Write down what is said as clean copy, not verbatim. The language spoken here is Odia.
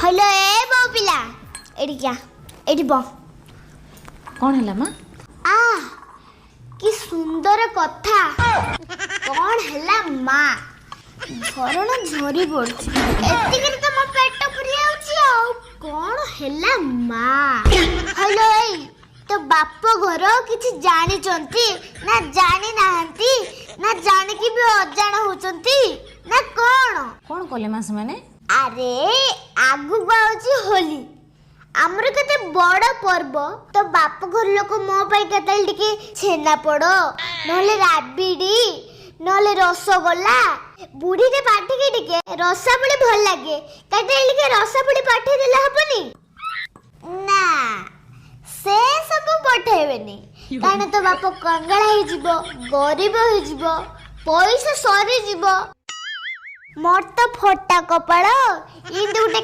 ହଲୋ ଏ ବୋଉ ପିଲା, ଏଠିକି ଆ, ଏଠି ବ। କ'ଣ ହେଲା ମା? ଆ କି ସୁନ୍ଦର କଥା, କ'ଣ ହେଲା ମା? ଝରଣା ଝରି ପଡୁଛି, ଏତିକିରେ ତ ମୋ ପେଟ ପୁରି ଯାଉଛି, ଆଉ କ'ଣ ହେଲା ମା? ହଲୋ ଏଇ, ତୋ ବାପ ଘର କିଛି ଜାଣିଛନ୍ତି ନା ଜାଣି ନାହାନ୍ତି, ନା ଜାଣିକି ବି ଅଜାଣ ହଉଛନ୍ତି ନା କ'ଣ? କ'ଣ କଲେ ମା ସେମାନେ? ଆରେ, ଆଗକୁ ଆଉଛି ହୋଲି, ଆମର କେତେ ବଡ ପର୍ବ। ତ ବାପ ଘର ଲୋକ ମୋ ପାଇଁ କେତେବେଳେ ଟିକେ ଛେନାପୋଡ, ନହେଲେ ରାବିଡି, ନହେଲେ ରସଗୋଲା, ବୁଢୀଟେ ପାଟିକି ଟିକେ ରସାବଳି ଭଲ ଲାଗେ, କେତେବେଳେ ଟିକେ ରସାବଳି ପଠେଇଦେଲେ ହବନି? ନା, ସେ ସବୁ ପଠେଇବେନି, କାରଣ ତୋ ବାପ କଙ୍ଗାଳ ହେଇଯିବ, ଗରିବ ହେଇଯିବ, ପଇସା ସରିଯିବ। ମୋର ତ ଫଟା କପାଳ, ଇନ୍ତି ଗୋଟେ